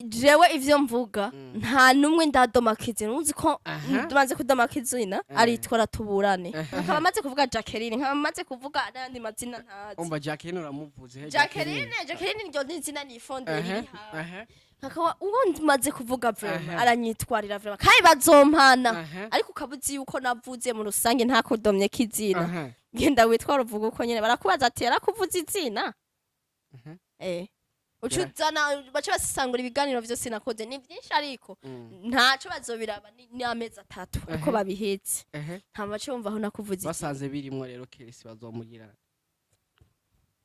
Jewe ivyo mvuga, nta numwe ndadomaka izina. Uzi ko maze kudomaka izina, aritwara tuburane. Nkaba maze kuvuga Jacqueline, nkaba maze kuvuga n'ayandi mazina ntazi. Umva, Jacqueline uramuvuze he? Jacqueline niryo ni izina nifondeye riri hafi. Hakaba uwo maze kuvuga, vraiment, aranyitwarira, vraiment, kandi bazompana. Ariko ukaba uzi yuko navuze mu rusange, nta kudomye k'izina. Genda witwara, uvuga uko nyene barakubaza ati: "Yarakuvuze izina?" Uca uzana, baca basesangura ibiganiro vyose nakoze, ni vyinshi, ariko ntaco bazobiraba, ni amezi 3 uko babihetse. Nta baca bumva aho nakuvuze izina. Basanze birimwo rero, Kerisi bazomugira.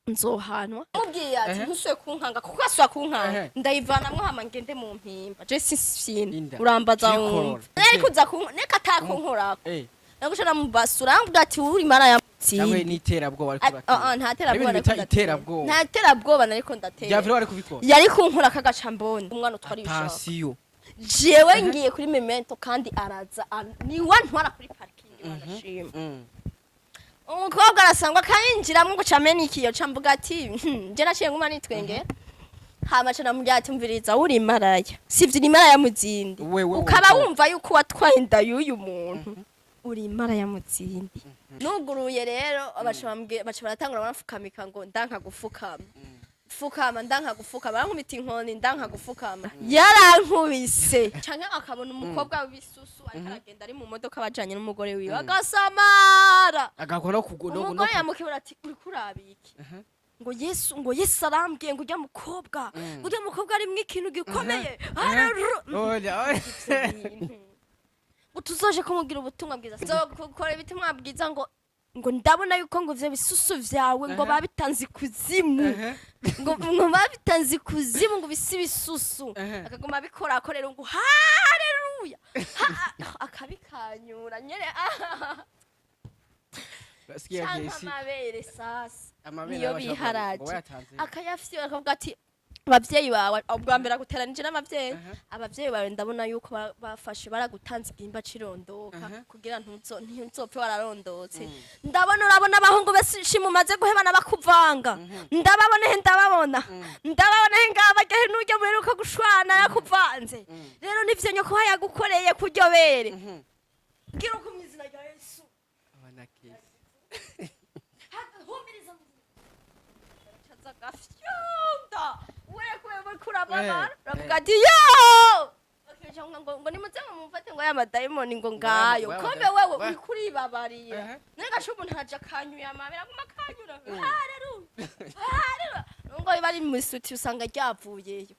Nzohanwa. Mubwiye ati: "Ntusuye kunkanga," kuko asubira kunkanga, ndayivanamwo hama ngende mu mpimba. Je sisifyina. Inda. Urambaza. Cikorora. Wumva ariko uza neka atakunkorako. Naguca namubasura, ambwira ati: "Uri mara ya Cyangwa mutsinda." n'iterabwoba ariko Ah, ah, nta terabwoba Hari ibintu nariko bita ndatera. iterabwoba. Nta terabwoba nariko ndatera. Byavira wari kubikora. Yari kunkora kagaca mbona umwana utwara ibishaka. Attention. Jewe ngiye kuri memento, kandi araza niwe ntwara kuri parking, wanashima. Umukobwa arasangwa akayinjiramwo ngo camena ikiyo, ca mvuga ati: Je naciye nguma nitwengera." Hama ca namubwira ati: "Umviriza, uri maraya, sivyo? Uri maraya mu zindi." Wewe Ukaba wewe. wumva yuko watwaye inda y'uyu muntu, uri maraya mu zindi. Nuguruye rero, baca baca baratangura baramfukamika ngo ndanka gufukama. Fukama, ndanka gufukama. Barankubita inkoni, ndanka gufukama. Yarankubise. Canke akabona umukobwa w'ibisusu ariko aragenda ari mu modoka bajanye n'umugore wiwe, agasamara. Agakora no kugo no Umugore yamukebura ati: "Uriko uraba iki?" Ngo Yesu, ngo Yesu arambwiye ngo urya mukobwa, ngo urya mukobwa arimwo ikintu gikomeye. Oya, oya. Ivyo bintu. Ngo tuzoje kumubwira ubutumwa bwiza, zokora ubutumwa bwiza, ngo ndabona yuko ngo ivyo bisusu vyawe ngo babitanze ikuzimu, ngo babitanze ikuzimu, ngo bisi ibisusu. Akaguma abikora akorera ngo haleluya, akabikanyura nyene. Sikia. Canke Kesi. amabere sasa. Amabere Niyo abashaka biharaje. ngo bayatanze. Akayafyura, akavuga ati: "Abavyeyi bawe," ubwa mbere aguteranije n'abavyeyi, "abavyeyi bawe ndabona yuko bafashe baragutanze igihimba c'irondoka kugira ntuzopfe wararondotse. Ndabona, urabona abahungu benshi mumaze guhebana bakuvanga, ndababona he, ndababona, ndababona he, ngaba baryohe n'uryo muheruka gushwana yakuvanze. Rero nivyo nyoko yagukoreye kuryo bere. Gira uko mu izina rya Yesu." Abana Kesi. Humiriza, caza agafyonda wewe kurababara. Uravuga ati: "Yo!" Bakica ngo nimuze ngo mumfate, ngo ya madayimoni ngo ngayo. Kombe wewe uriko uribabarira. Nenga sho umuntu araja akanyuye amabere, aguma akanyura, haleluya, haleluya, ngo bari mu isuti, usanga ryavuyeyo.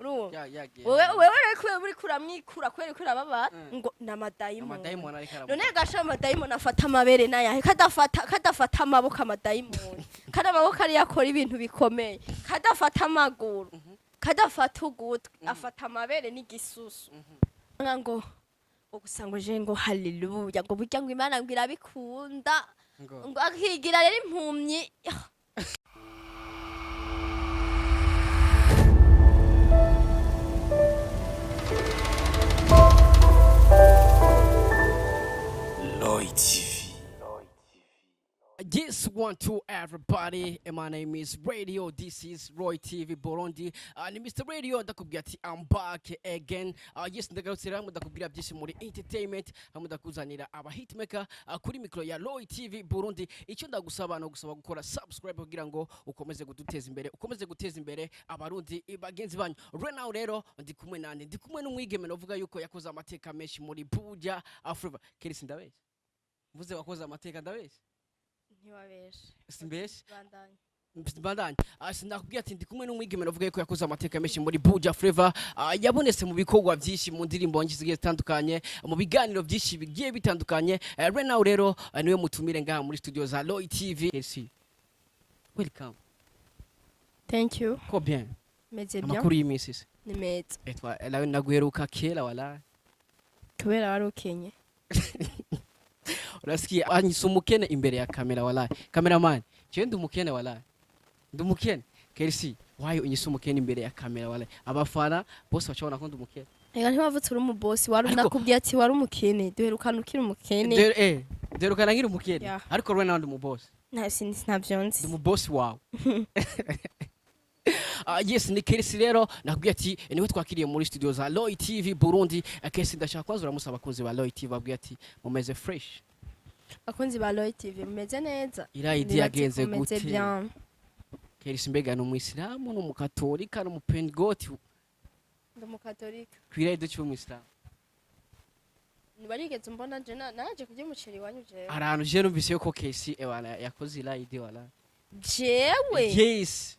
Urumva? Yagiye. Wewe rero kubera uriko uramwikura, kubera uriko urababara, ngo ni amadayimoni. Amadayimoni ariko aravuga. None gasha amadayimoni afata amabere n'ayahe? Kadafata amaboko amadayimoni, kandi amaboko ariyo akora ibintu bikomeye. Kadafata amaguru, kadafata ugutwi, afata amabere n'igisusu. Ngo gusa ngo je ngo haleluya, ngo burya ngo Imana ngo irabikunda. Ngo ngo akigira rero impumyi. Lloyd TV. Yes, one, two, everybody. And my name is Radio. This is Roy TV Burundi. Ni Mr. Radio, ndakubwira ati I'm back again. Yes, ndagarutse rero, ndakubwira byinshi muri entertainment, hamwe ndakuzanira aba hitmaker kuri micro ya Roy TV Burundi. Icyo ndagusaba no gusaba gukora subscribe kugira ngo ukomeze kuduteza imbere, ukomeze guteza imbere abarundi bagenzi banyu. Right now rero ndi kumwe nande? Ndi kumwe n'umwigeme novuga yuko yakoze amateka menshi muri Buja Africa. Kerisi, ndabeshya? Mvuze wakoze amateka, ndabeshya? Ntiwabeshe. Simbeshe. Bandanye. Bandanye. Sinakubwiye ati ndi kumwe n'umwigeme navuga yuko yakoze amateka menshi muri Buja Flavor, yabonetse mu bikorwa byinshi, mu ndirimbo nyinshi zigiye zitandukanye, mu biganiro byinshi bigiye bitandukanye. Right now rero niwe mutumire ngaha muri studio za Roy TV. Merci. Welcome. Thank you. Ko bien? Meze bien. Amakuru y'iminsi se? Ni meza. Etwa nawe naguheruka kera wala. Kubera wari ukenye. Urasikia, anyise umukene imbere ya kamera wala. Cameraman, je ndi umukene wala. Ndi umukene. Kersi, wayo unyise umukene imbere ya kamera wala. Abafana bose bacabona ko ndi umukene. Ega ntiwavutse uri umubosi wari Ariko Nakubwiye ati wari umukene, duherukana ukiri umukene. Derukana nkiri umukene. Yeah. Ariko rwe nawe ndi umubosi. Nta sinzi, ntabyo nzi. Ndi umubosi wawe. Ah, yes, ni Kercy rero nakubwiye ati niwe twakiriye muri studio za Loy TV Burundi. Kercy, ndashaka kwanza uramusaba abakunzi ba Loy TV, babwiye ati mumeze fresh. Bakunzi ba Roy TV, mumeze neza? Irayidi Nibaze yagenze ko mumeze gute? bien. Kercy mbega ni umuyisilamu, ni umukatolika, ni umupentegoti? Ndi umukatolika. Kwirayidi cy'umuyisilamu? Ntibarigeze umbona je naje kurya umuceri iwanyu jewe. Hari ahantu je numvise yuko Kercy ewana yakoze irayidi wala. Jewe? Yes.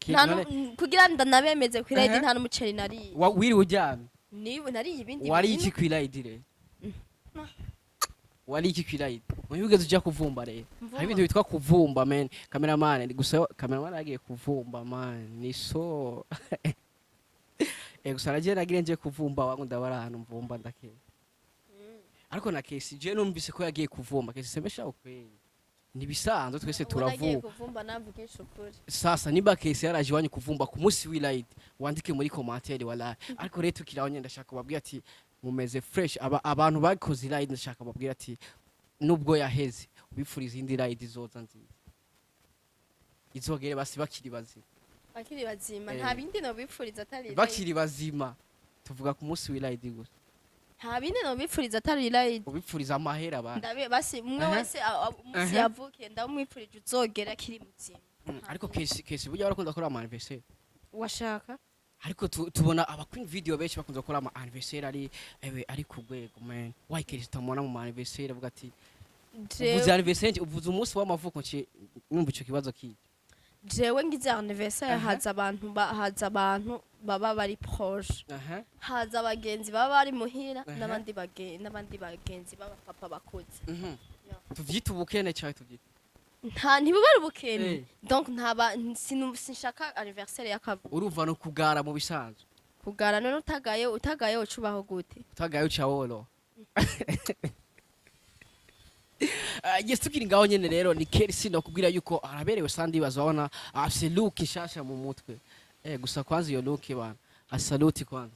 Nta kugira ndanabemeze kwirayidi, nta n'umuceri nariye. Wiriwe uryamye? Niwe nariye ibindi Wari bintu. iki kwirayidi rero? Wari iki kwirayidi? Wigeze uja kuvumba rero? Mvumba. Hari ibintu bitwa kuvumba, man. Cameraman gusa, cameraman yagiye kuvumba, man, ni so gusa nagiye nagire nje kuvumba wangu, ndabara ahantu mvumba ndakeye. Ariko na Kercy je numvise ko yagiye kuvumba. Kercy, semesha ukweli, nibisanzwe twese Ubu nagiye turavumba. kuvumba, navugisha ukuri. Sasa niba Kercy yaraje iwanyu kuvumba ku munsi w'irayidi, wandike muri commentaire wala. Ariko rero tukiraho nyine, ndashaka kubabwira ati mumeze fresh. Aba abantu bakoze irayidi, ndashaka kubabwira ati nubwo yaheze, ubifuriza indi rayidi izoza nziza, izogere basi bakiri bazima. Bakiri bazima. Eh. Nta bindi nobipfuriza atari irayidi. Bakiri bazima, tuvuga ku munsi w'irayidi gusa. Nta bindi nobipfuriza atari irayidi. Ubipfuriza amahera abantu. Ndabe basi umwe wese umunsi yavukiye ndamwipfurije uzogera akiri muzima. Ariko Kercy burya barakunda gukora ama anniversaire? Washaka. Ariko tubona aba queen video benshi bakunze gukora ama anniversaire ari ewe ari ku rwego, man. Why Kercy utamubona mu ma anniversaire avuga ati uvuze Jewe anniversaire, uvuze umunsi w'amavuko, nci numva ico kibazo kije. Jewe ngize anniversaire, haza abantu baba bari proche, haza abagenzi baba bari muhira, n'abandi bagenzi b'abapapa bakuze. Yeah. Tuvyite ubukene cyane tuvyite? Nta ntibubara ubukene. Donc ntaba sinshaka anniversaire y'akavuko. Urumva no kugara mu bisanzwe. Kugara none utagaye ucubaho gute? Utagaye uca woro. Yes, tukiri ngaho nyene rero ni Kercy, ndakubwira yuko araberewe sandi bazabona afise look nshasha mu mutwe. Gusa kwanza iyo look bana, asaluti kwanza,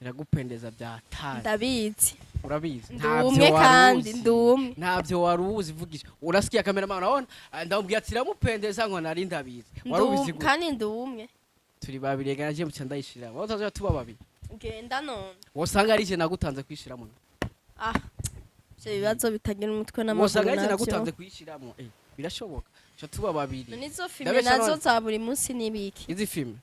iragupendeza bya hatari. Ndabizi. Urabizi? Ndi Ntavyo umwe kandi waruzi. ndi umwe. Ntabyo wari uzi, vugisha. Urasikiye cameraman, urabona? Ah, ndamubwira ati iramupendeza ngo nari ndabizi. Wari ubizi gute? Kandi ndi umwe. Turi babiri ega, naje muca ndayishira wowe utazoja tuba babiri. Genda none. Wosanga ari je nagutanze kuyishiramo. Ah, ivyo bibazo bitagira umutwe n'amaguru Wosanga ari je navyo. nagutanze kuyishiramo, birashoboka ca tuba babiri. None izo filime Ndabesha nazo none. za buri munsi n'ibiki? Izi filime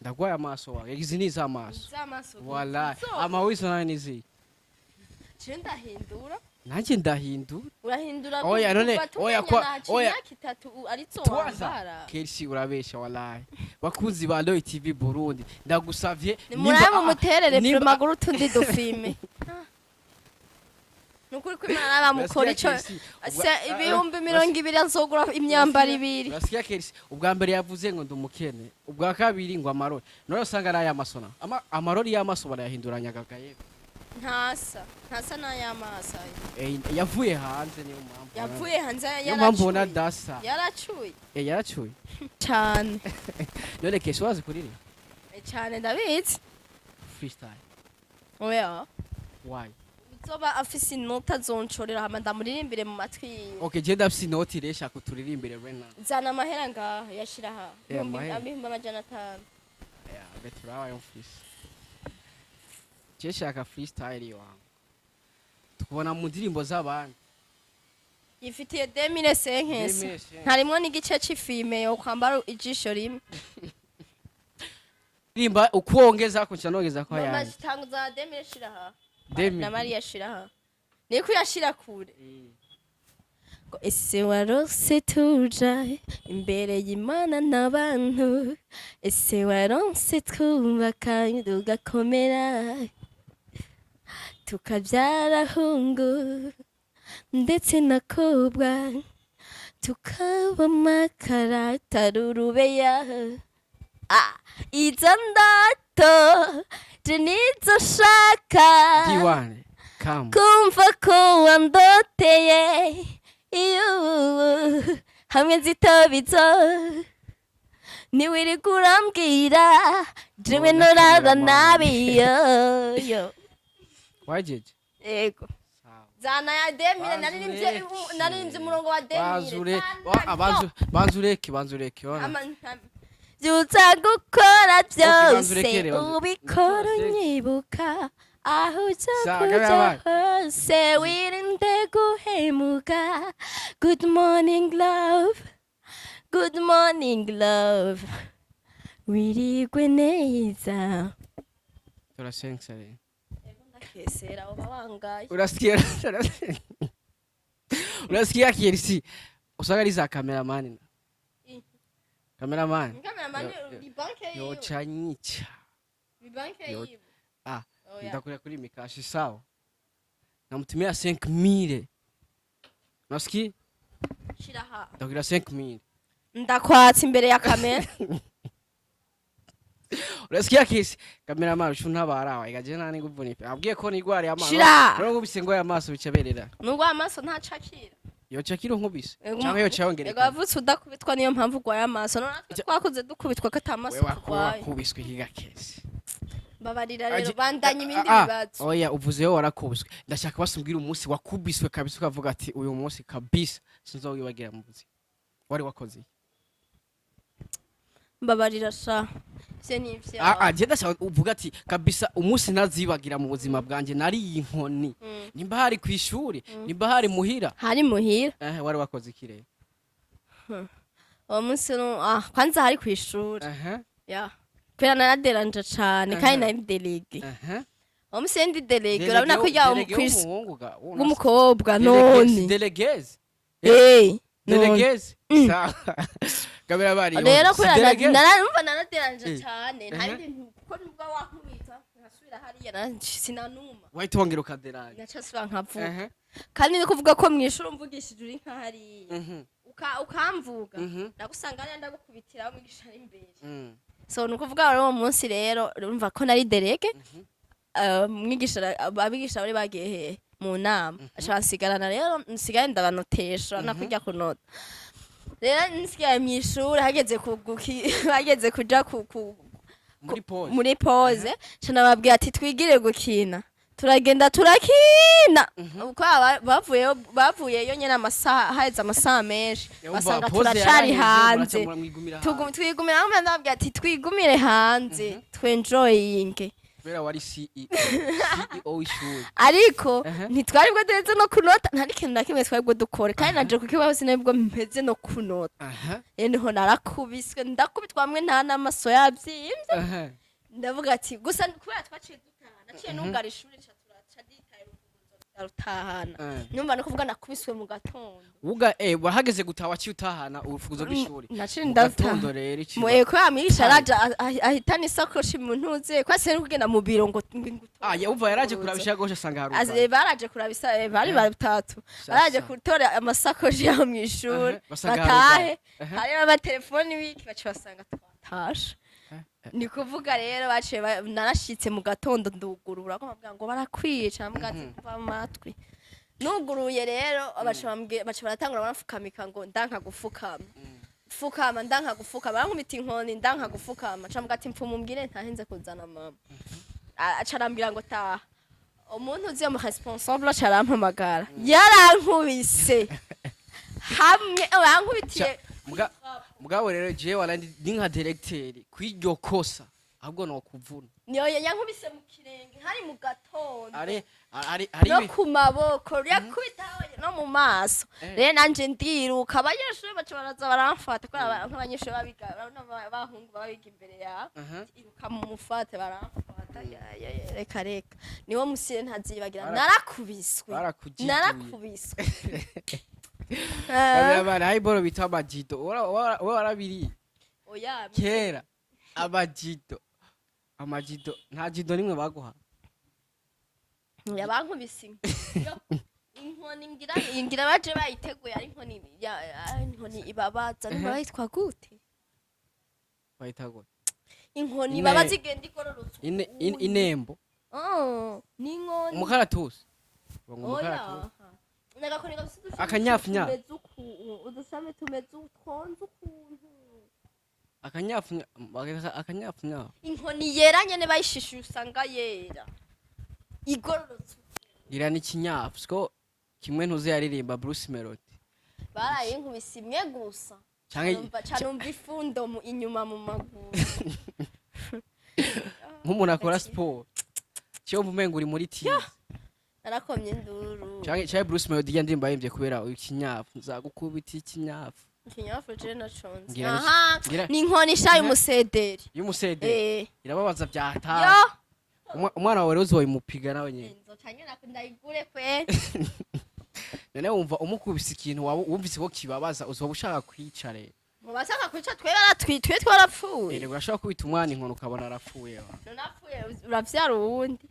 ndagwaye amaso wawe, izi ni iz'amaso. Iz'amaso gusa. Wala amawiso nayo nizi. Je ndahindura. Nanjye ndahindura. Urahindura? Oya, none, kuva oya, tumenya oya. imyaka 3 arizo Twaza wambara. Kercy urabesha wallahi. Bakunzi ba Loy TV Burundi, ndagusavye Nimurabe mumuterere maguru utundi dufime. Nukuri ko Imana bamukora ico se 20,000 azogura imyambaro ibiri. Urasikia Kercy, ubwa mbere yavuze ngo ndi umukene, ubwa kabiri ngo amarori. None usanga ari ay'amaso na amarori y'amaso barayahinduranya gagaye. Ntasa n'ay'amaso ayo. Yavuye hanze, niyo mpamvu. Yavuye hanze. Niyo mpamvu ubona Yaracuye. dasa. Yaracuye. Yaracuye. Cane. None Kercy wazi kuririmba? Cane, ndabizi. Freestyle? Oya. Why? Uzoba afise inota azoncorera hama ndamuririmbire mu matwi yiwe. Okay, je ndafise inoti rero, shaka uturirimbire right now. Zana amahera ngaha, yashira aha. Amahera. 500,000. Yeah, betura ayo mfise. Je shaka freestyle wangu, tukubona mu ndirimbo z'abandi. Yifitiye demire senkese. 2500. Ntarimwo n'igice c'ifime yo kwambara ijisho rimwe. Rimba ukuongeza ko nongeza ko Mama, yanje. tanguza 2000, shira aha. 2000. Na Mariya shira aha, niko uyashira kure. Ngo ese warose tuja imbere y'Imana n'abantu, ese waronse twubaka tugakomera, tukabyara hungu ndetse na kobwa, tukaba amakara atari urubeya. Ah, izo ndoto je nizo shaka. D1 come. Kumva ko wandoteye iyo hamwe nzitabizo niwirirwa urambwira jewe Oh, norara cameraman. nabi yo yo. Wajeje? Yego. Sawa. Zana ya 2000, naririmbye. Banzureke. Naririmbye umurongo wa 2000. Banzure. Zana. Banzureke, banzureke, wana. Byutsa gukora byose Banzurekere, ubikora unyibuka aho uja Sa, kuja kabaye. hose, wirinde guhemuka. Good morning love, good morning love, wirigwe neza. Turasenga rero. Ndakesera uba wangaye. Urasikia, urasikia KLC, usanga ari za cameraman. Cameraman. Cameraman. Yo, Ni banke yiwe. Yoca nyica. Ni banke yiwe. Ah, Oya. ndakuria kuri mikashi, sawa, namtumia 5000, unasikia? Shira ha. Ndakuria 5000. Ndakwatsa imbere ya kamera. Urasikia kisi cameraman, ushu ntabara igaje nani guvunipe abwiye ko nigwari amaso. Shira. Rero nkubise ngo amaso bicaberera. Nubwo amaso ntacakira. Yoca kiro nkubise Ego. cyangwa yoca Ego. yongereka. Wavutse udakubitwa, niyo mpamvu urwaye amaso. None natwe twakuze dukubitwa ko ata maso Wewe turwaye. Wakubiswe higa kesi? Mbabarira rero. Bandanya ibindi Ah, ah, bibazo. Oya, uvuzeho warakubiswe, ndashaka basumbwira umunsi wakubiswe kabisa ukavuga ati uyu munsi kabisa sinzowibagira mu buzima. Wari wakoze iki? Mbabarira sha, ivyo ni Ah, ivyawe. ah, je ndashaka uvuga ati kabisa umunsi ntazibagira mu buzima bwanjye nariye inkoni. Nimba hari ku ishuri, nimba hari muhira. Hari muhira. Wari wakoze iki rero? Uwo munsi ah, kwanza hari kw'ishuri. Ya, kubera naraderanje cane kandi nari délégué. Uwo munsi ndi délégué, urabona ko ya Délégué w'umuhungu ga w'umukobwa none. Délégué. Eh, none. Délégué, sawa, kamera bari. Rero kubera Délégué. narumva naraderanje cane, nta bindi bintu, kuko nubwo wankubita nkasubira hariya sinanuma. Wahita wongera ukaderanya. Naca nsubira nkavuga. Kandi ni kuvuga ko mw'ishuri umvugishije uri nka hariya ukamvuga, ndagusanga hariya ndagukubitira umwigisha ari imbere. So ni ukuvuga rero uwo munsi rero urumva ko nari délégué. Umwigisha abigisha bari bagiye hehe mu nama, aca bansigarana. Rero nsigaye ndabanotesha nakujya kunota. Rero nsigaye mw'ishuri hageze hageze kuja ku Muri pause. Muri pause, ca nababwira ati twigire gukina. Turagenda turakina uko bavuyeyo nyene amasaha haheze amasaha menshi, basanga Pause turacari yaraheze, hanze. muraca muramwigumira hanze. Twigumira hamwe, ndababwira ati twigumire hanze twenjoyinge. Kubera wari CEO, CEO w'ishuri. Ariko ntitwari bwo duheze no kunota, nta n'ikintu na kimwe twari bwo dukore, kandi naje kukibaho sinari bwo mpeze no kunota. Rero niho narakubiswe, ndakubitwa hamwe nta n'amaso yavyimvye. Ndavuga ati gusa kubera twaciye dutaha, naciye nugara ishuri, nca turaca nditaye urufunguzo ndarutahana. Numva no kuvuga nakubiswe mu gatondo. Uga wahageze gutaha waciye utahana urufunguzo rw'ishuri. Naciye Mu ndataha. gatondo rero ikiba. Kubera mwigisha araje ahitana isakoshi mu ntuze kwa se kugenda mu biro ngo Ah, ya umva yaraje kuraba ishakoshi asanga harugaye. Baraje kuraba isa bari batatu baraje gutora amasakoshi yabo mw'ishuri. Basanga batahe. harugaye. Hariho amatelefoni biki, baca basanga twatashe. Ni kuvuga rero baciye narashitse mu gatondo ndugurura ko bambwira ngo barakwica, mbwa ati kuva mu matwi. Nuguruye rero baca baca baratangura baramfukamika ngo ndanka gufukama, fukama, ndanka gufukama, barankubita inkoni, ndanka gufukama. Ca mbwa ati mpfuma umbwire ntahenze kuzana mama. Aca arambwira ngo taha. Umuntu uzi mu responsable aca arampamagara, yarankubise hamwe yankubitiye. Mugabo rero jewe warandi ni nka directeur kw'iryo kosa ahubwo no kuvuna. Niyo yankubise mu kirenge, hari mu gatondo. Ari ari No ku maboko yakubita no mu maso. Rero nanje ndiruka, abanyeshuri baca baraza baramfata kubera nk'abanyeshuri babiga, urabona abahungu baba biga imbere yawe. Iruka mu mufate, baramfata. Ya, ya, ya, reka reka, niwo musire ntazibagira. Narakubiswe. Barakujiduye. Narakubiswe. Bana hari boro bita amajido, warabiriye? Oya. Kera amajido, amajido, nta jido nimwe baguha? Yabankubise inkoni, ngira baje bayiteguye ari inkoni inkoni ibabaza. Niba bayitwa gute? Bayita gute? Inkoni baba zigenda igororotse. Inembo. Oh, ni inkoni. Umukaratusi. Ngo Oya. umukaratusi. Nagakoni gafise udushami Akanyafunya. tumeze udushami tumeze twonze ukuntu. Akanyafunya, akanyafunya. Inkoni yera nyene bayishishuye usanga yera igororotse. Ngira ni ikinyafu siko. Kimwe ntuzi yaririmba Bruce Melody. Barayinkubise imwe gusa. Canke Canumva ifundo inyuma mu maguru. Nk'umuntu akora siporo cyo umenga uri muri tizi. Narakomye induru. Canke Bruce Melody ya ndirimbo yahimbye kubera ikinyafu, nzagukubita ikinyafu. Ikinyafu je naconze. Ngira Aha, ni inkoni ishaye umusederi. Y'umusederi. Eh. Irababaza byataye. Yo. Umwana wawe rero uzoyimupiga nawe nyene. Nzoca nyena ndayigure kwe. None wumva umukubise ikintu waba wumvise ko kibabaza, uzoba ushaka kwica rero? Mu bashaka kwica, twe baratwi, twe twarapfuye. Erega urashobora kubita umwana inkoni ukabona arapfuye wa. None apfuye uravyara uwundi.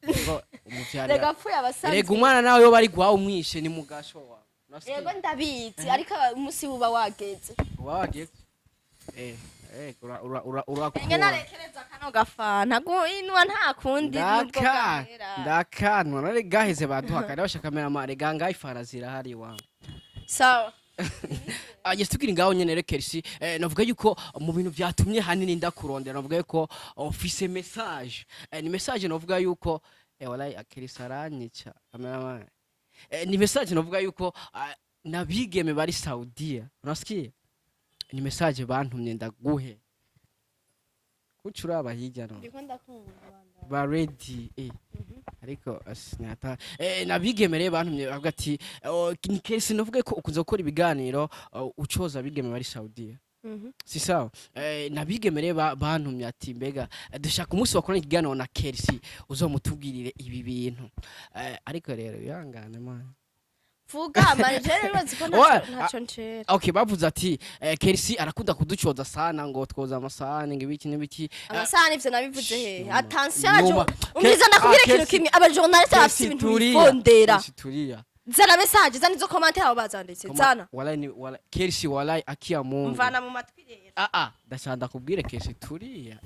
Ngo umuvyarira. Rega apfuye abasanzwe. Erega umwana nawe yo bari guhawe umwishe ni mugasho wa. Unasikia? Yego, ndabizi, ariko umunsi buba wageze. Uba wageze, eh ura ura ura urakura. Enge narekereza kano gafanta guinwa, nta kundi nubwo Ndaka gahera. Ndakanwa none gaheze baduha kandi bashaka cameraman, rega ngaho ifara zirahari wangu. Sawa. Ah, yes, tukiri ngaho nyene rero Kercy, navuga yuko mu bintu vyatumye hanini ndakurondera, navuga yuko ufise message, ni message navuga yuko wallahi Kercy aranyica cameraman, ni message navuga yuko nabigeme bari Saudiya, unasikia, ni message bantumye ndaguhe kuki uraba hirya no. Ndiko ndakumva. Ba ready, ariko sinata nabigeme rero bantumye bavuga ati, oh, ni Kercy navuga ko ukunze gukora ibiganiro, oh, ucoza abigeme bari Saudiya. Si sawa, nabigeme rero bantumye ati mbega, dushaka umunsi wakorana ikiganiro na Kercy uzomutubwirire ibi bintu, ariko rero bihangane man. Vuga manje rero, urazi ko Oya, ntaco ncera. Okay, bavuze ati Kercy arakunda kuducoza sana, ngo twoza amasahani, ngo ibiki n'ibiki. Amasahani ivyo nabivuze hehe? Numa. Attention abajo Numa. umviza, ndakubwira ikintu Kercy- kimwe, abajournaliste bafise Kercy ibintu turiya. bifondera. Kercy turiya. Zana message, zana izo commentaire abo bazanditse, zana. Wallahi ni wallahi Kercy, wallahi akia Mungu. Mvana mu matwi rero. Ah ah, ndashaka ndakubwire Kercy turiya.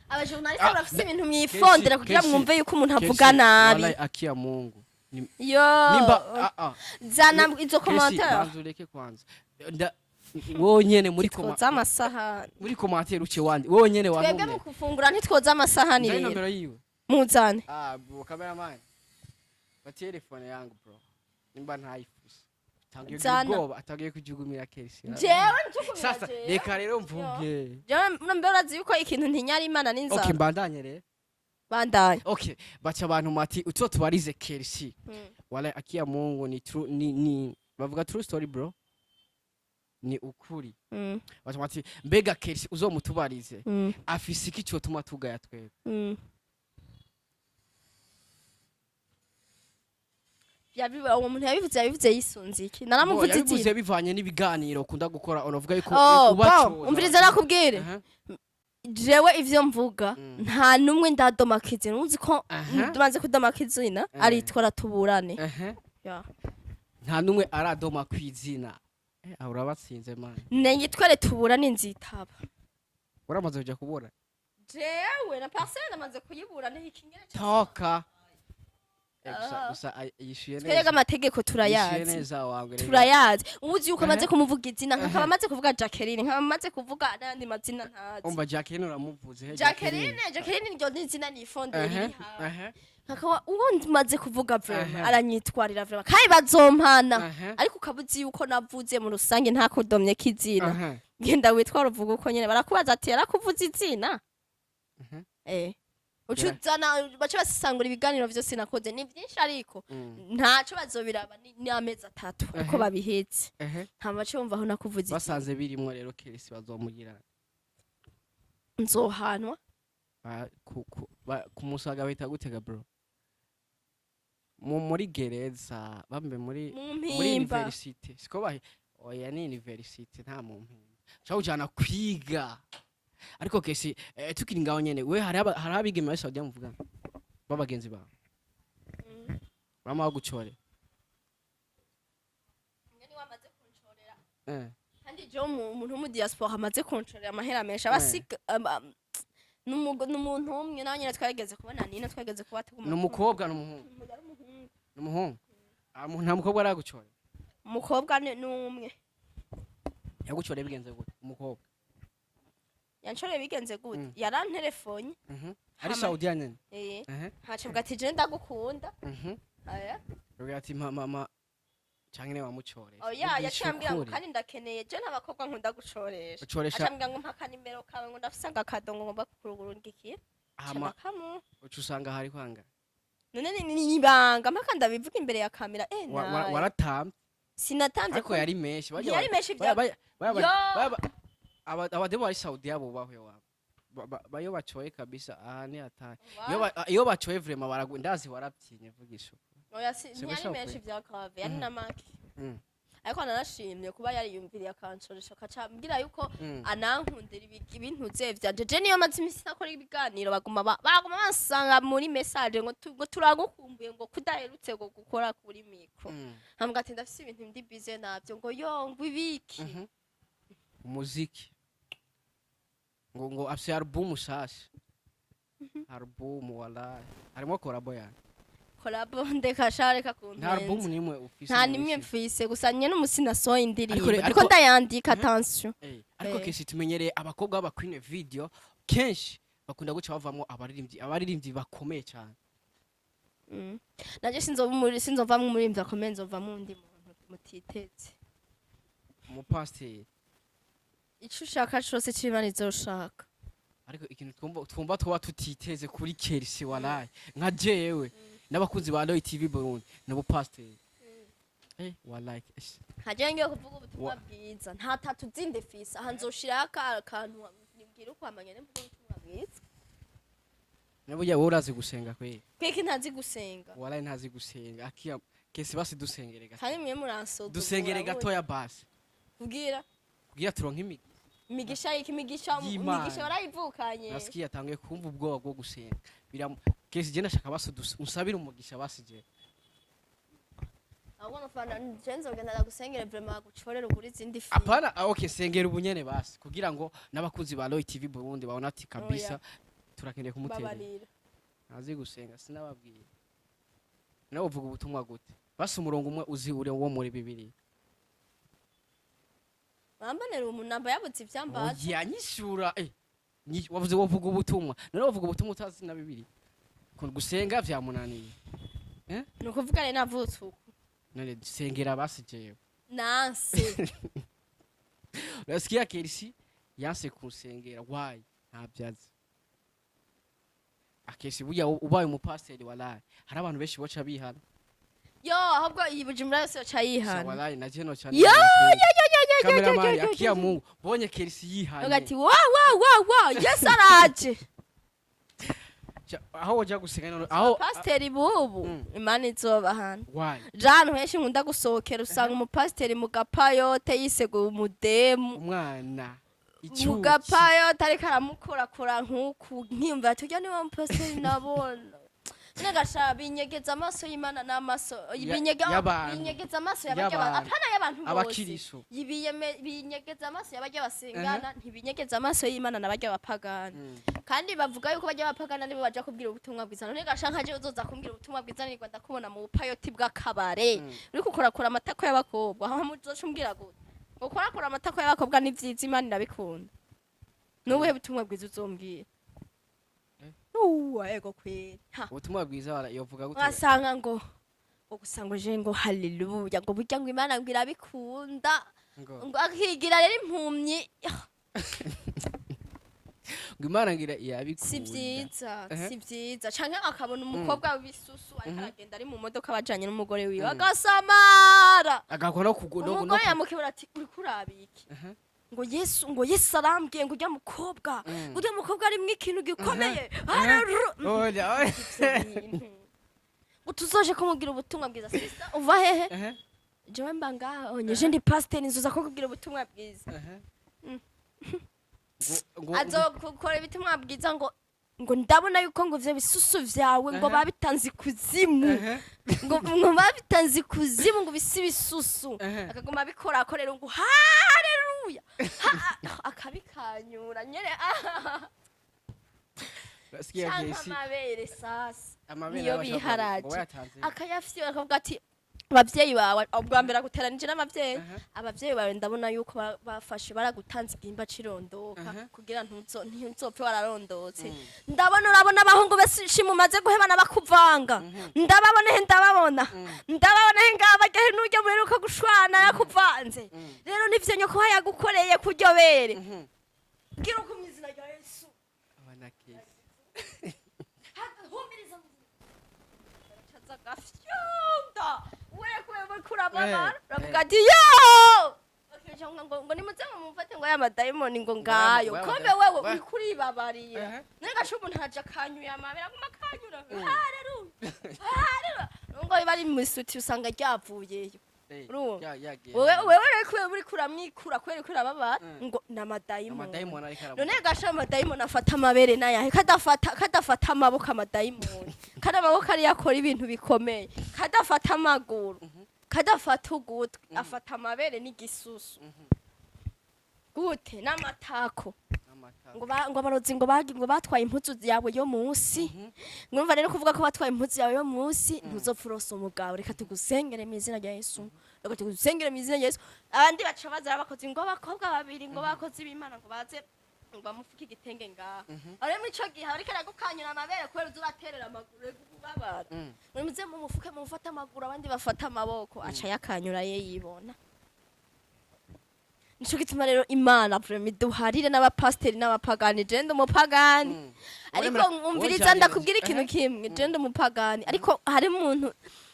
Abajournaliste Ah, bafise ibintu mwifondera kugira Kercy- mwumve yuko umuntu Kercy, avuga nabi. wallahi akia Mungu. Yo. Nimba ah ah. Zana izo Kercy, commentaire. banza ureke kwanza. Wonyene muri koma Twoza amasahani. Muri commentaire uce wandi wonyene Twebwe wantumye. mu gufungura ntitwoza amasahani Ndari rero. nomero yiwe. Muzane. Ah bro, cameraman. Batie telefone yangu bro. Nimba ntayifuse. Tangiye kugira Zana. ubwoba, atangiye kujugumira Kercy. Jewe njukumira. Sasa Jewe. reka rero mvuge. Jewe mbe urazi yuko ikintu ntinyara Imana n'inzara. Okay, mbandanye rero. Bandanye. Okay, baca abantu mati utwo tubarize Kercy. Wala akia Mungu ni true, ni bavuga true story bro. Ni ukuri. Baca bati mbega Kercy uzomutubarize. Afise iki cyotuma tugaya twebwe? Uwo muntu yabivuze yisunze iki? Naramuvuze Yabivuze izina. bivanye n'ibiganiro ukunda gukora, unavuga yuko Oh, ubacoza. bon, umviriza nakubwire. Aha. Jewe ivyo mvuga nta numwe ndadomaka izina. Uzi ko tumaze kudomaka izina aritwara tuburane. Ya. Nta numwe aradoma kwizina. Aho urabatsinze man. Nengitware tuburane, nzitaba. Uramaze kuja kubura? Jewe na parcelle namaze kuyibura ntikingene. Toka. Gusa Ah. gusa yishuye Twebwe neza. amategeko Yishuye turayazi. neza wangu rero. Turayazi. Uzi yuko amaze kumuvuga izina, nkakaba amaze kuvuga Jacqueline, nkaba amaze kuvuga n'ayandi mazina ntazi. Umva Jacqueline uramuvuze he? Jacqueline niryo ni izina nifondera riri hafi. Nkakaba uwo maze kuvuga vraiment aranyitwarira vraiment kandi bazompana. Ariko ukaba uzi yuko navuze mu rusange ntakudomye k'izina. Genda witwara uvuga uko nyene, barakubaza ati yarakuvuze izina. Uca uzana baca basesangura ibiganiro vyose nakoze, ni vyinshi ariko ntaco bazobiraba, ni amezi 3 uko babihetse. Nta bace bumva aho nakuvuze izina. Basanze birimwo rero Kercy bazomugira. Nzohanwa. Ku musaga bahita gutega bro. Muri gereza bambe muri Mu muri mpimba. university siko bahi, oya ni university, nta mu mpimba ushobora kujana kwiga. Ariko Kercy, tukiri ngaho nyene, we hari abigeme bari Saudiya muvugana b'abagenzi bawe bama bagucore? Ngeni wamaze kuncorera. Kandi jewe umuntu wo mu diaspora amaze kuncorera amahera menshi abasiga n'umuntu umwe nawe nyene twarigeze kubona, nino twageze kuba tuguma. Ni umukobwa, ni umuhungu? Ni umuhungu. Ah, nta mukobwa aragucore? Umukobwa ni umwe. Yagucoreye bigenze gute umukobwa? Yancoreye bigenze gute? Yaranterefonye. Ari Saudiya nyene? Eh. Ehe. Ntaco ati je ndagukunda. Aya. Ugira ati mama mama. Canke niwe wamucoresha? Oya, Vugisha yaciye ambwira ngo ukuri. kandi ndakeneye je n'abakobwa nkunda gucoresha. Ucoresha? Aca ambwira ngo mpa akanimero kawe, ngo ndafise agakado, ngo ngomba kukurungikira. Hama Ndakamuha. uca usanga hari kwanga. None ni ibanga mpaka ndabivuga imbere ya kamera, eh? Nayo. Waratamvye? Sinatamvye. Ariko yari menshi. Ntiyari menshi Yo! Abademu bari Saudiya bubahwe wabo. Iyo bacoye kabisa, aha ni hatari. Iyo bacoye vraiment baragu, ndazi warabyinya, vugisha ukuri. Oya, Si ntiyari gushaka menshi kwe. vya grave, yari na make. Ariko nanashimye kuba yariyumviriye akancoresha, akaca ambwira yuko anankundira ibintu vye vyanje. Je niyo maze imisi ntakora ibiganiro, baguma baguma bansanga muri message ngo ngo turagukumbuye, ngo kudaherutse ngo gukora kuri micro. Nkambwira ati ndafise ibintu ndi busy navyo, ngo yo, ngo ibiki? Umuziki, ngo afise album shasha, album wallahi harimo collabo yani. Collabo ndeka sha, reka Nta album kumpenza. nimwe ufise Nta muri nimwe isi? mfise, gusa nyene umusi nasohoye indirimbo Ariko ndiko ndayandika, attention. Ariko kenshi tumenyereye abakobwa b'aba queen video kenshi bakunda guca bavamwo abaririmbyi bakomeye cyane. Naje sinzovamwo umuririmbyi akomeye, nzovamwo undi muntu mutiteze. Umupasiteri? Ico ushaka cose c'Imana izoshaka. Ariko ikintu twumva twaba tutiteze kuri Kerisi wallahi, nka jewe n'abakunzi ba Roy TV Burundi, n'ubupasiteri, wallahi Nkaje ngiye kuvuga ubutumwa bwiza, nta tatu zindi fise aha, nzoshiraho akantu nibwira uko amanya mvuga ubutumwa bwiza. Naburya wowe urazi gusenga kweli? Kwiki ntazi gusenga? Wallahi ntazi gusenga, akiya Kesi, basi dusengere gato. Kandi mwe muransuzugura. Dusengere gatoya basi. Kugira? Kugira turonke imigisha. Imigisha iki? Imigisha? Y'Imana. Imigisha warayivukanye. Nasikiye atanguye kumva ubwoba bwo gusenga. Biram Kesi, je ndashaka basi unsabire umugisha basi je. Ahubwo nufana je nzogenda ndagusengere vraiment, gucorera ugura izindi fi. Apana, okay, sengera ubunyene basi kugira ngo n'abakunzi ba Roy TV Burundi babona ati kabisa turakeneye kumutera. Babarira. Ntazi gusenga, sinababwiye. Nawe uvuga ubutumwa gute? Basi umurongo umwe uzi uri wo muri Bibiliya. Wambonera umunamba yabuze ivyambaza. Oya, nyishura, wavuze wovuga ubutumwa, none wovuga ubutumwa utazi na Bibiliya? Ko gusenga vyamunaniye. Ni ukuvuga rero navutse uko. None sengera basi jewe. Nanse. Nasikia Kerisi yanse kunsengera, why? Ntabyazi akesi burya ubaye umupasiteri wallahi hari abantu benshi boca bihana. Yo, ahubwo iyi Bujumbura yose yoca yihana. Wallahi na je noca. Yo, yo, yo, yo, yo, yo, Cameraman, yo, yo, yo, akia yo. Mungu bonye Kerisi yihanye. Ugati wa wa wa wa, Yesu araje. Aho woja gusenga none aho? Pasiteri bubu, Imana izobahana. Why? Jana henshi nkunda gusohokera, usanga umupasiteri mu gapayote yiseguye umudemu. Umwana Mu icyuki. gapayote ariko aramukorakora nk'uku, nkiyumva ati urya niwe mupasiteri nabona. None gasha binyegeza amaso y'Imana n'amaso Y'abantu. Binyegeza amaso y'abarya Y'abantu. apana y'abantu bose. Abakiriso. Binyegeza amaso y'abarya basengana, ntibinyegeza amaso y'Imana n'abarya bapagana. Kandi bavuga yuko bajya bapagana nibo baja kubwira ubutumwa bwiza. None gasha nkaje uzoza kumbwira ubutumwa bwiza nirwa ndakubona mu bupayoti bw'akabare uriko ukorakora amatako y'abakobwa, aho muzoca umbwira gute? Gukorakora amatako y'abakobwa ni vyiza, Imana irabikunda? Nubuhe butumwa bwiza uzombwira? Eh? Uwa ego kweri. Ha. Ubutumwa bwiza yovuga gute? Wasanga ngo gusa ngo je ngo haleluya, ngo burya ngo Imana ngo irabikunda. Ngo ngo akigira rero impumyi. Ngo Imana ngira irabikunda. Si vyiza. Si vyiza, canke akabona umukobwa w'ibisusu ariko aragenda ari mu modoka bajanye n'umugore wiwe, agasamara. Agakora no kugo no Umugore yamukebura ati uriko uraba iki? Ngo Yesu, ngo Yesu arambwiye ngo urya mukobwa, ngo urya mukobwa arimwo ikintu gikomeye. Oya, oya. Ivyo bintu. Ngo tuzoje kumubwira ubutumwa bwiza, sister uva hehe? Jewe mba ngaho nyeje ndi pasiteri, nzoza kukubwira ubutumwa bwiza. Ngo Azokukora ubutumwa bwiza ngo ndabona yuko ngo ivyo bisusu vyawe ngo babitanze ikuzimu, ngo babitanze ikuzimu, ngo bisi bisusu. Akaguma abikora akorera ngo haleluya, akabikanyura nyene. Nasikia Canke Kesi amabere sasa amabere niyo y'abashaka biharaje. ngo wayatanze. Akayafyura akavuga ati Abavyeyi bawe, ubwa mbere aguteranije n'abavyeyi. Abavyeyi bawe ndabona yuko bafashe baragutanze igihimba c'irondoka kugira ntuzopfe wararondotse. Ndabona, urabona abahungu benshi mumaze guhebana bakuvanga. Ndababona he, ndababona, ndababona he ngaba ryahe n'uryo muheruka gushwana yakuvanze. Rero nivyo nyoko yagukoreye kuryo bere. Gira uko mu izina rya Yesu. Abana Kesi. Humiriza, caza gafyonda wewe kurababara. Uravuga ati yo bakija ngo nimuze ngo mumfate, ngo aya madayimoni ngo ngayo. Ngo aya kombe madayimoni. Wewe uriko uribabariye. None gasho umuntu araja akanyuye amabere, aguma akanyura, haleluya, haleluya, ngo biba ari mu isuti, usanga ryavuyeyo. Urumva? Yagiye. Wewe rero kubera uriko uramwikura, kubera uriko urababara, ngo ni amadayimoni. Amadayimoni ariko aravuga. None gasha amadayimoni afata amabere nayahe, kadafata amaboko? Amadayimoni kandi amaboko ariyo akora ibintu bikomeye. Kadafata amaguru, kadafata ugutwi, afata amabere n'igisusu gute n'amatako? Amata. Ngo abarozi ngo batwaye impuzu yawe yo munsi. Mwumva rero, kuvuga ko batwaye impuzu yawe yo munsi, ntuzopfa urose umugabo. Reka tugusengere mu izina rya Yesu, reka tugusengere mu izina rya Yesu. Abandi baca baza bakoze ngo abakobwa babiri ngo bakoze ibimana, ngo baze ngo bamufuke igitenge ngaha. Rero muri ico gihe ariko aragukanyura amabere, kubera uza uraterera amaguru, reka ubabara. Ngo muze mumufuke, mumufate amaguru, abandi bafate amaboko, aca yakanyura ye yibona. Nico gituma rero Imana vraiment iduharire n'abapasiteri n'abapagani. Je ndi umupagani, ariko umviriza, ndakubwira ikintu kimwe. Je ndi umupagani, ariko hari umuntu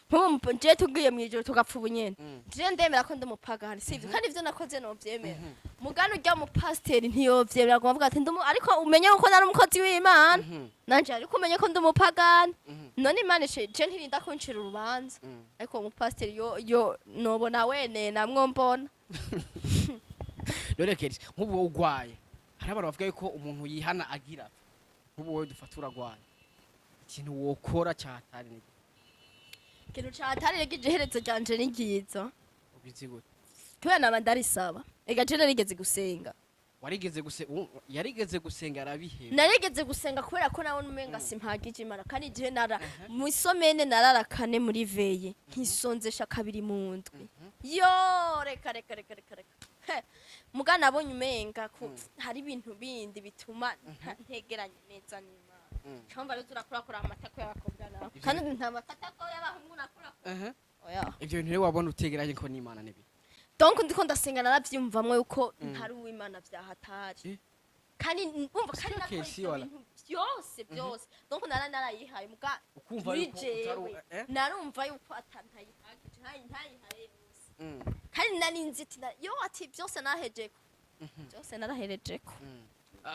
nk'ubu je tugiye mw'ijoro tugapfa ubunyene, je ndemera ko ndi umupagani, sivyo? Kandi ivyo nakoze novyemera. Mugani urya mupasiteri ntiyovyemera, ngo avuga ati ariko umenye ko nari umukozi w'Imana nanje, ariko umenye ko ndi umupagani. None Imana je ntirinda kuncira urubanza, ariko uwo mupasiteri yo nobona wene namwo mbona. None Kesi, nk'ubu wowe urwaye, hari abantu bavuga yuko umuntu yihana agira. Nk'ubu wowe dufata uragwaye, ikintu wokora cyatari ni Ikintu catari rege, iherezo ryanje ni ryiza. Ubizi gute? Kubera naba ndarisaba. Ega je narigeze gusenga. Warigeze guse yarigeze gusenga arabiheba. Narigeze gusenga kubera ko nabona umenga simpagije Imana, kandi igihe nara mu isomene narara kane muri veillée, nkisonzesha kabiri mu ndwi. Yo, reka reka reka reka reka. He, muga nabonye umenga ko hari ibintu bindi bituma ntegeranye neza n'Imana. Cyangwa rero turakurakura amatako y'abakobwa nawe, kandi nta matako y'abahungu nakura. Oya. Ivyo bintu rero wabona utegeranye ko n'Imana nibi? Donc ndiko ndasenga, naravyumvamwo yuko ntari uw'Imana vyahatari. Kandi umva kandi Sio nakora kesi ivyo wala. bintu byose byose, donc narayihaye muga Ukumva muri yuko utari jewe narumva yuko ntayihagije, ntayihaye yose. Kandi nari nzi ati yo ati byose narahejeko, byose naraherejeko.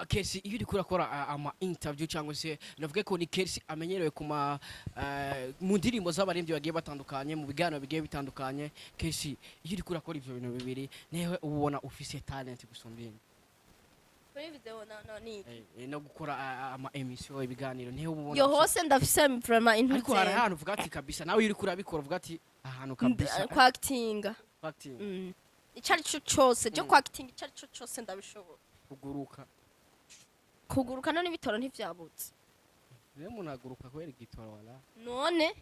Kesi, iyo uriko urakora ama interview, cyangwa se navuge ko ni Kesi amenyerewe kuma mu ndirimbo z'abaririmbyi bagiye batandukanye, mu biganiro bigiye bitandukanye, Kesi, iyo uriko urakora ivyo bintu bibiri, newe uba ubona ufise talent gusumba iyindi? Kuri video no ni No gukora ama émission, ibiganiro, nihe uba ubona yo hose ndafise vraiment Ariko hari intuze. ahantu uvuga ati kabisa, nawe iyo uriko urabikora uvuga ati ahantu kabisa? Kwakitinga. Acting. Ico ari cyo cose cyo kwakitinga, ico ari cyo cose ndabishobora. Kuguruka? Kuguruka none ibitoro ntivyabutse? Rero umuntu aguruka kubera igitoro wala. None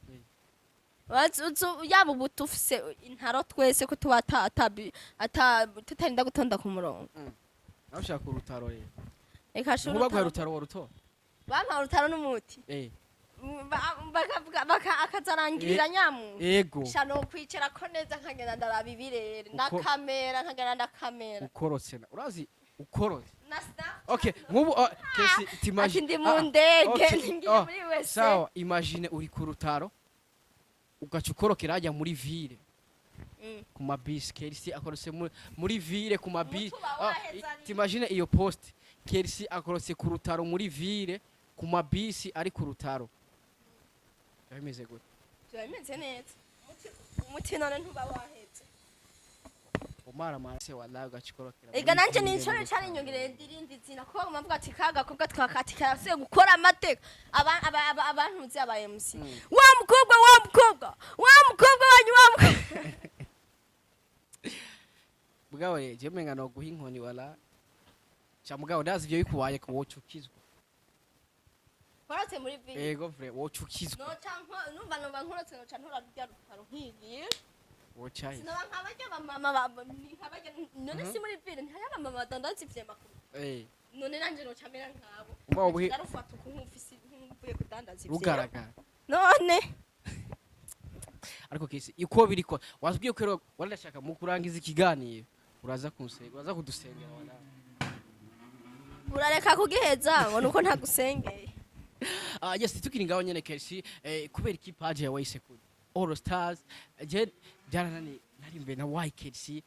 yaba ubu tufise intaro twese, ko tuba ata tutarinda gutonda ku murongo. Nawe ushaka urutaro rero? Reka shuri. Nkuba guha urutaro wa ruto. Bampa urutaro n'umuti. Bakavuga akazarangirira nyamu. Ego. Sha no kwicara ko neza, nkagenda ndaraba ibirere, ndakamera, nkagenda ndakamera. Ukorotse urazi ukorotse. Na Snapchat. Okay, nk'ubu Kesi, t'imagine Ati ndi mu ndege, okay, ngiye oh, muri wese. Sawa, imagine uri ku rutaro, ugaca ukorokera hajya muri ville ku mabisi. Kerisi akorotse muri ville ku mabisi. Umutuba waheza ari- T'imagine iyo post, Kerisi akorotse ku rutaro muri ville ku mabisi, ari ku rutaro, biba bimeze gute? Biba bimeze neza. Umuti none ntuba waheze? Umaramara se wallahi, ugaca ukorokera Ega muri nanje ville ni incuro mu cari rutaro. Nyongereye ndirindi zina kuko baguma bavuga ati ka gakobwa twakati karasuye gukora amateka. Abantuzi aba MC, wa mukobwa, wa mukobwa, wa mukobwa wanyu, wa mukobwa. Bwawe je menga no guha inkoni wala cha mugabo, ndazi ivyo bikubaye ko woca ukizwa. Nkorotse muri ville? Ego, vrai, woca ukizwa. Noca numva noba nkorotse, noca ntora rurya rutaro nkigira. Woca he? Sinoba nkabarya abamama ni nkabarya. None si muri ville ntihari abamama badandaza ivyema ku None nanje noca mera nkabo? Umva Ndarufata uku nk'ufise, nk'uvuye kudandaza ivyema. Rugaragara. None Ariko kisi iko biri ko watubwiye ko rero warashaka mu kurangiza ikiganiro uraza kunsenga, uraza kudusengera wala. Urareka kugiheza ngo nuko ntagusengeye. Ah yes, tukiri ngaho nyene Kercy, kubera iki page yawe wayise kuri All Stars? Je byaranani nari mbe na why Kercy,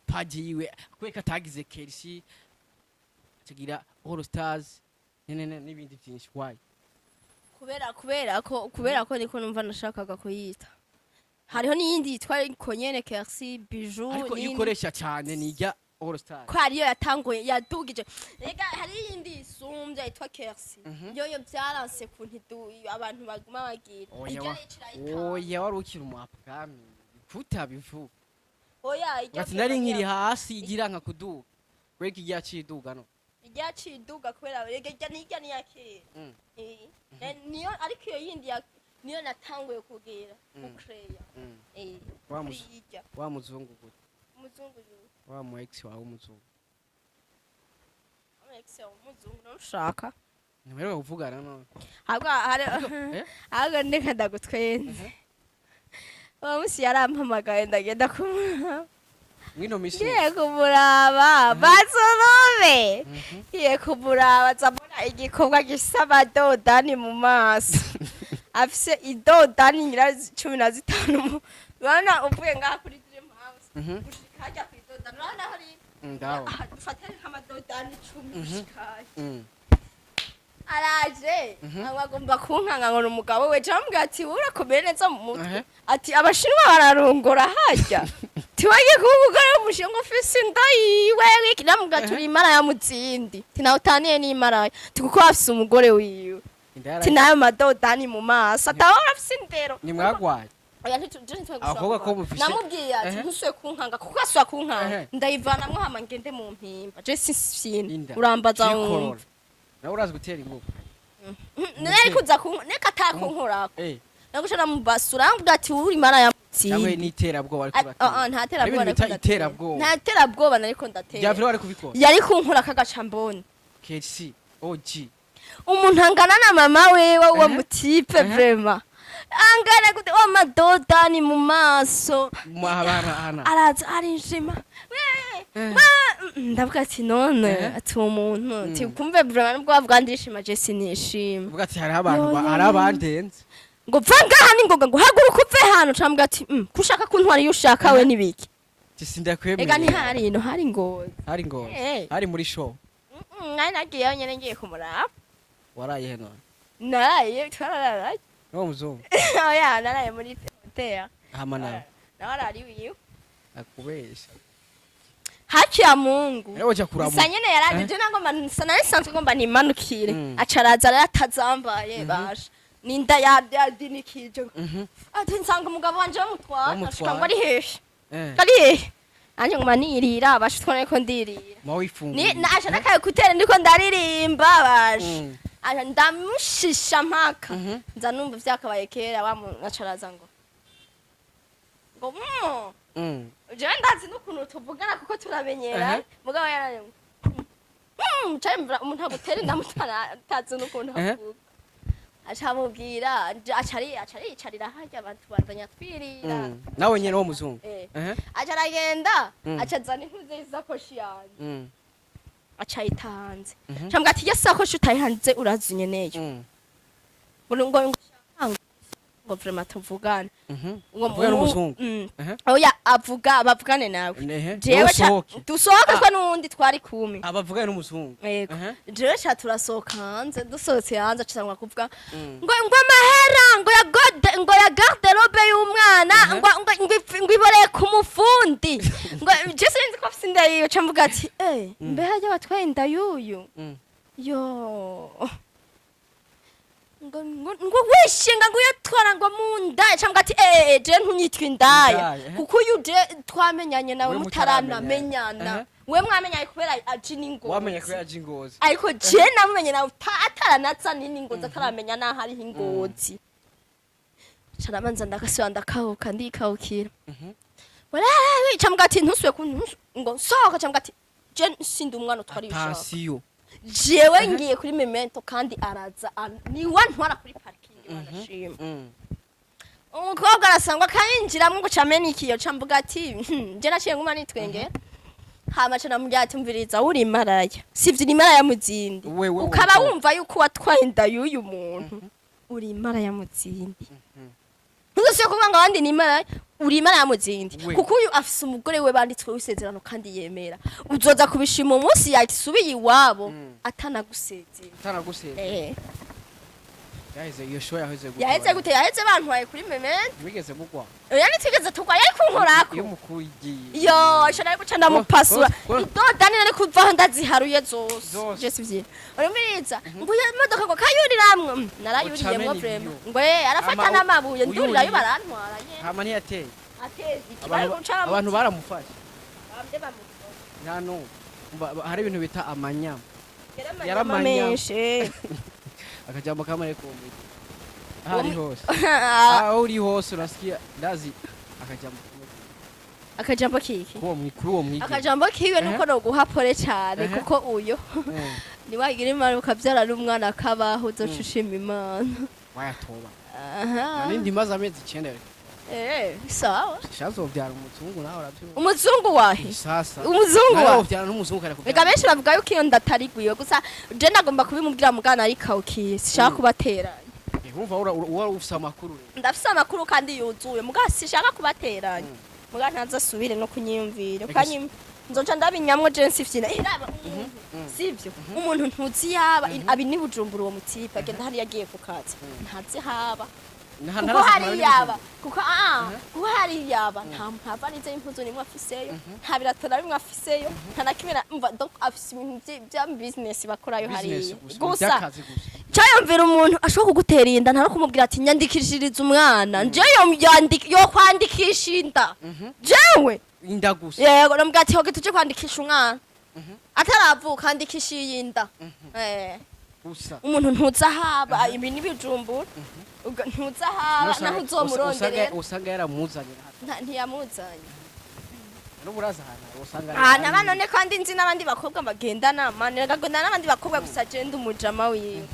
page yiwe kubera ko atagize Kercy tugira All Stars nene n'ibindi byinshi, why? Kubera ko niko numva nashakaga kuyita. Hariho n'iyindi yitwa Konyene Kercy Bijou. Ariko iyo ukoresha cyane ni ijya All Stars. Ko ariyo yatanguye yadugije. Rega hari iyindi yisumbya yitwa Kercy, yoyo byaranse kuntu abantu baguma bagira Oya. iryo yicira. Oya, wari ukiri umu upcoming, kutabivuga. Oya, iryo Ati nari nkiri hasi igira nka kuduga, kubera ko igihe ciduga no Iryaciye iduga kubera rega irya nirya niya kera. Niyo, ariko iyo yindi niyo natanguye kugira kucreya. Wa Kuri irya. Wa muzungu gute? Umuzungu yuko? Wa mu ex wawe w'umuzungu. Ama ex umuzungu ntushaka. Ntimerewe kuvugana none? Ahubwo hari Eh? ahubwo ndeka ndagutwenze. Uwo munsi yarampamagaye, ndagenda kumuraba. Mwino misi? Ngiye kumuraba bazorome, ngiye kumuraba nzabona igikorwa gifise amadodani mu maso, afise idodani ngira 15 urabona uvuye ngaha kuri Dream House gushika harya kw'idodani, urabona hari Ndaho. Aha, dufatane nk'amadodani 10 gushikayo. Araje ngo agomba kunkanga ngo ni umugabo we. Jamubwira ati: "Urakomeye neza mu mutwe?" Ati: "Abashinwa bararongora harya." Tiwagiye kuba umugore w'umushinwa ufise inda yiwe wiki. Namubwira turi imara ya muzindi, ti nawe utaniye n'imaraya, ti kuko afise umugore wiwe. Inda Ti nayo madodani mu maso atabona afise indero. Nimwagwaye? Oya, je ntitwe. Abakobwa ko mufise- Namubwiye ati: "Ntusuye kunkanga," kuko asuye kunkanga ndayivanamwo hama ngende mu mpimba. Je sisina Inda urambaza Twikorora. wumva. Nawe urazi gutera ingufu. Nari kuza neka atakunkorako. Nagusha namubasura, ambwira ati: "Uri mara ya Cyangwa mutsindi." n'iterabwoba ariko Ah, ah, nta terabwoba bita nariko ndatera. iterabwoba. Nta terabwoba nariko ndatera. Byavira wari kubikora. Yari kunkora kagaca mbone. KC OG. Umuntu angana na mama wewe, uwo mutipe, vraiment angana gute wa madodani mu maso? Mahabana. Araza arinjima. Ndavuga ati: "None ati uwo muntu ati kumve vraiment nubwo bavuga ndishima, je sinishima." Uvuga ati hariho abantu Yo, yo, hari yo. abandenze. Ngo: "Va ngaha ningoga," ngo: "Haguruka uve hano." Cambwa ati: "Kushaka kuntwara iyo ushaka we nibiki?" Sindakwemeye. Ega ntihari ino, hari Ngozi. Hari Ngozi. Hari muri show? Nari nagiyeyo nyene, ngiye kumuraba. Waraye he none? Naraye, twarararaye. N'uwo muzungu? Oya, naraye muri hotel. Hama nawe? Nawe arari wiwe. Akubesha. Haki ya Mungu. Rero uja kuramu. Gusa nyene yaraje, je nangomba nsa nari nsanzwe ngomba nimanukire. Aca araza rero atazambaye, basha ninda yadinikije. Ati nsanga umugabo wanje bamutwara. Bamutwara. Ashika ngo ari hehe? Ari hehe? Nanjye nguma nirira, basha twone ko ndirira. Ma wifunguye. Ni naje n'aka écouteur, ndiko ndaririmba, basha. Aja ndamushisha mpaka nza numva vyakabaye kera. Wa muntu aca araza ngo. Jewe ndazi n'ukuntu tuvugana kuko turamenyera. Mugabo yarari cari umuntu agutera inda mutana atazi n'ukuntu avuga. Aca amubwira, aca ariyicarira harya, abantu bandanya twirira. Nawe nyene uwo muzungu? Eh. Aca aragenda, aca azana impuzu y'isakoshi yanje, aca ayita hanze. Cambwa ati: "Iyo sakoshi utayihanze urazi nyeneyo." Ngo ngo vraiment tuvugane. Ngo Avugane n'umuzungu? Oya, avuga bavugane nawe. Jewe Usohoke. Dusohoke twe n'uwundi twari kumi. Abavugane n'umuzungu. Yego. Jewe ca turasohoka hanze, dusohotse hanze acitangwa kuvuga ngo amahera ngo ya gode, ngo ya garde-robe y'umwana, ngo iboreye ku mufundi, ngo je sinzi ko afise inda yiwe. Ca mvuga ati: "Eh, mbe harya batwaye inda y'uyu?" Yo, ngo wishinga ngo uyatwara ngo mu nda. Ca mvuga ati: "Eh, je ntunyitwa indaya." Indaya, eh. Kuko uyu je twamenyanye nawe We mutaranamenyana. We mwamenye kubera aje n'ingozi. Wamenye ko yaje ingozi. Ariko je namumenye nawe ataranaza n'ingozi, ataramenya n'aho ariho ingozi. Caramanza ndakasubira ndakahuka, ndikawukira. Cambwa ati ntusuye ku ngo sohoka. Cambwa ati je sindi umwana utwara ibishaka. Attention. Jewe ngiye kuri Memento kandi araza niwe ntwara kuri parking, wanashima. Umukobwa arasangwa akayinjiramwo ngo camena ikiyo. Cambuga ati je naciye nguma nitwengera. Hama ca namubwira ati umviriza, uri maraya, sivyo? Uri maraya mu zindi. Wewe ukaba wewe. Wumva yuko watwaye inda y'uyu muntu, uri maraya mu zindi. Ntuzosiye kuvuga ngo abandi ni maraya, uri maraya mu zindi. We. Kuko uyu afise umugore we banditswe w'isezerano kandi yemera. Uzoza kubishima umunsi yasubiye iwabo atanagusezera. Atanagusezera. Eh. Yaheze iyo show, yaheze gute? Yaheze gute? Yaheze bantwaye kuri Memento. Wigeze mugwa? Oya, ntitigeze tugwa, yari kunkorako. Iyo mukuru igiye. Yo, ico nari guca ndamupasura. Idodani nari kuvaho ndaziharuye zose. Zose. Je sivyo? Urumviriza ngo iyo modoka ngo kayuriramwo. Narayuriyemwo. Ucamena Vraiment. ibiyo. Ngo arafata n'amabuye ndurirayo, uyuriye. barantwara nyene. Hama ntiyateye? Ateze iki? Abantu Bari guca. Abantu baramufashe? Bambe bamufashe. Nta n'umwe. Hari ibintu bita amanyama. Yaramanyama Yaramanyama. menshi. Akajambo kamwe kumbi aho ari hose, aho uri hose urasikia ndazi akajambo kamwe. Akajambo kiki? Kuri uwo mwigeme. Akajambo kiwe nuko noguha pole cane. Kuko uyo niwagira Imana ukavyara n'umwana akabaho, uzoca ushima Imana. Wayatoba. Aha. Nari maze amezi 9 reka. Eh, sawa. Shazovyara umuzungu nawe uravyumva. Umuzungu wahe? Sasa Umuzungu nawe wahe? wovyara n'umuzungu kare. Reka, benshi bavuga yuko iyo nda atari gwiwe gusa. Je ndagomba kubimubwira mugana, ariko awukiye sishaka kubateranya. Wumva ura ufise amakuru rero. Ndafise amakuru kandi yuzuye, muga sishaka kubateranya, muga ntaza asubire no kunyiyumvira. Reka Kandi nzoca ndabinyamwo. Je nsifyina iraba umuntu, sivyo? Umuntu ntuzi yaba abi ni Bujumbura. Uwo mutipe agenda hariya agiye ku kazi, ntazi haba. Kuko hariyaba, kuko kuko hariyaba nta valise y'impuzu nimwe afiseyo, nta birato na bimwe afiseyo, nta na kimwe mva. Donc afise ibintu vya business bakorayo hariya gusa. By'akazi gusa. Cyayumvira umuntu ashobora kugutera inda, nta no kumubwira ati nyandikishiriza umwana. Nje yo kwandikisha inda jewe. Inda gusa. Yego, namubwira ati hoge tuje kwandikisha umwana ataravuka, andikisha iyi nda. Gusa. Umuntu ntuzi ahaba, ibi ni Bijumbura. Ubwo ntuzi ahaba naho uzomuronderera. Usanga yaramuzanye. Ntiyamuzanye. N'uburaza ahantu usanga. Ah, naba none kandi nzi n'abandi bakobwa bagendana, mane akagendana n'abandi bakobwa gusa. Je ndi umujama wiwe.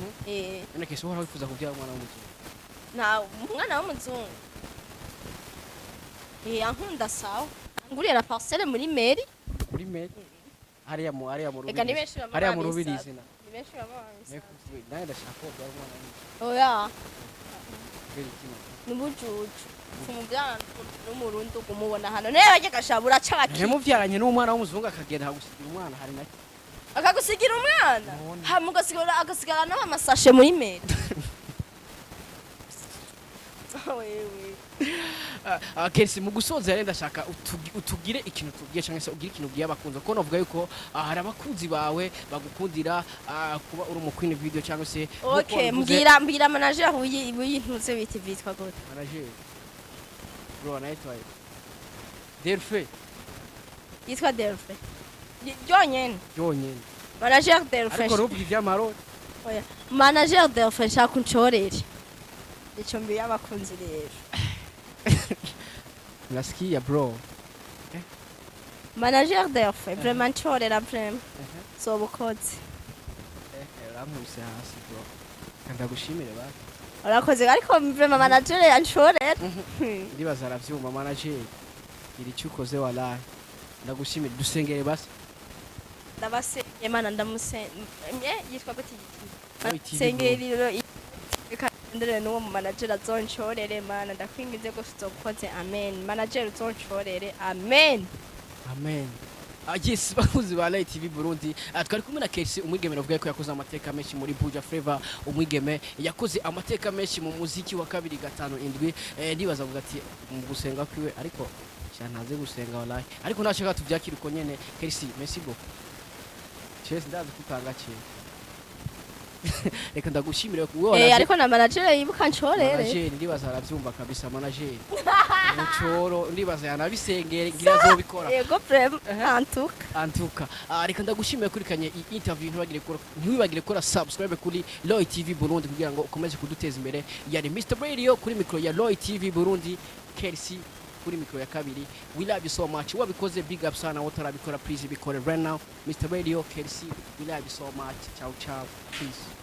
None kese uhora wifuza kubyara umwana w'umuzungu? Nta umwana w'umuzungu. Ankunda sawa, anguriye la parcelle muri mairie. Muri mairie hariya mu Eka ni Rubirizi. benshi bama Hariya mu babisaba. Rubirizi na Ni benshi bama babisaba. Nawe ndashaka ko ubyara umwana w'umuzungu. Oya. Kubera iki none? N'ubujuju kumubyara n'umurundi ugumubona hano niyo bajya gashabura aca baki. Ntimubyaranye n'umwana w'umuzungu akagenda akagusigira umwana, hari na Akagusigira umwana. None. Hama ugasigara agasigara n'amasashe muri mairie wewe. Kenshi mu gusoza rero ndashaka utugire ikintu tubwiye cyangwa se ugire ikintu ubwiye abakunzi, kuko navuga yuko hari abakunzi bawe bagukundira kuba uri umu queen video cyangwa se nkuko Okay. wabivuze. Mbwira manager wuyi ntuze bita vitwa gute? Manager bro anaitwa Delphi. Yitwa Delphi ryonyene? Yonyene. Manager Delphi. Ariko rubwi iby'amarori. Oya, manager Delphi, nshaka uncorere ico mbiye abakunzi rero. Nasikia bro. Manager Delphi, vraiment ncorera, vraiment zobukoze. Urankubise hasi bro, ndagushimire ba. Urakoze, ariko vraiment manager yancorera. Ndibaza aravyumva. Manager, gira icyo ukoze, wallahi ndagushimire, dusengere basi. Ndabasengeye mana, ndamusenye yitwa gute? Roy TV. Sengera reka ndere n'uwo mu manager azoncorere. Mana, ndakwinginze gose uzokoze, amen. Manager uzoncorere, amen. Amen. Yes, bakunzi ba Light TV Burundi, twari kumwe na Kercy, umwigeme navuga ko yakoze amateka menshi muri Buja Flavor, umwigeme yakoze amateka menshi mu muziki wa 257. Ndibaza avuga ati mu gusenga kwiwe, ariko sha ntaze gusenga wallahi, ariko nashaka tuvyakira uko nyene. Kercy, merci beaucoup. Cheers, ndazi kutanga cheers. Reka ndagushimire wowe. Ariko na manager yibuka ncorere. Manager ndibaza aravyumva kabisa. Manager mucoro ndibaza yanabisengere, ngira azobikora. Yego, vraiment, antuka. Antuka. Reka ndagushimire kurikanye iyi interview. Ntiwibagire gukora subscribe kuri Roy TV Burundi kugira ngo ukomeze kuduteza imbere. Yari Mr Radio kuri micro ya Roy TV Burundi, Kercy kuri micro ya kabiri. We love you so much. Wabikoze, big up sana. Utarabikora, please bikore right now. Mr Radio, Kercy, we love you so much. Ciao ciao, peace.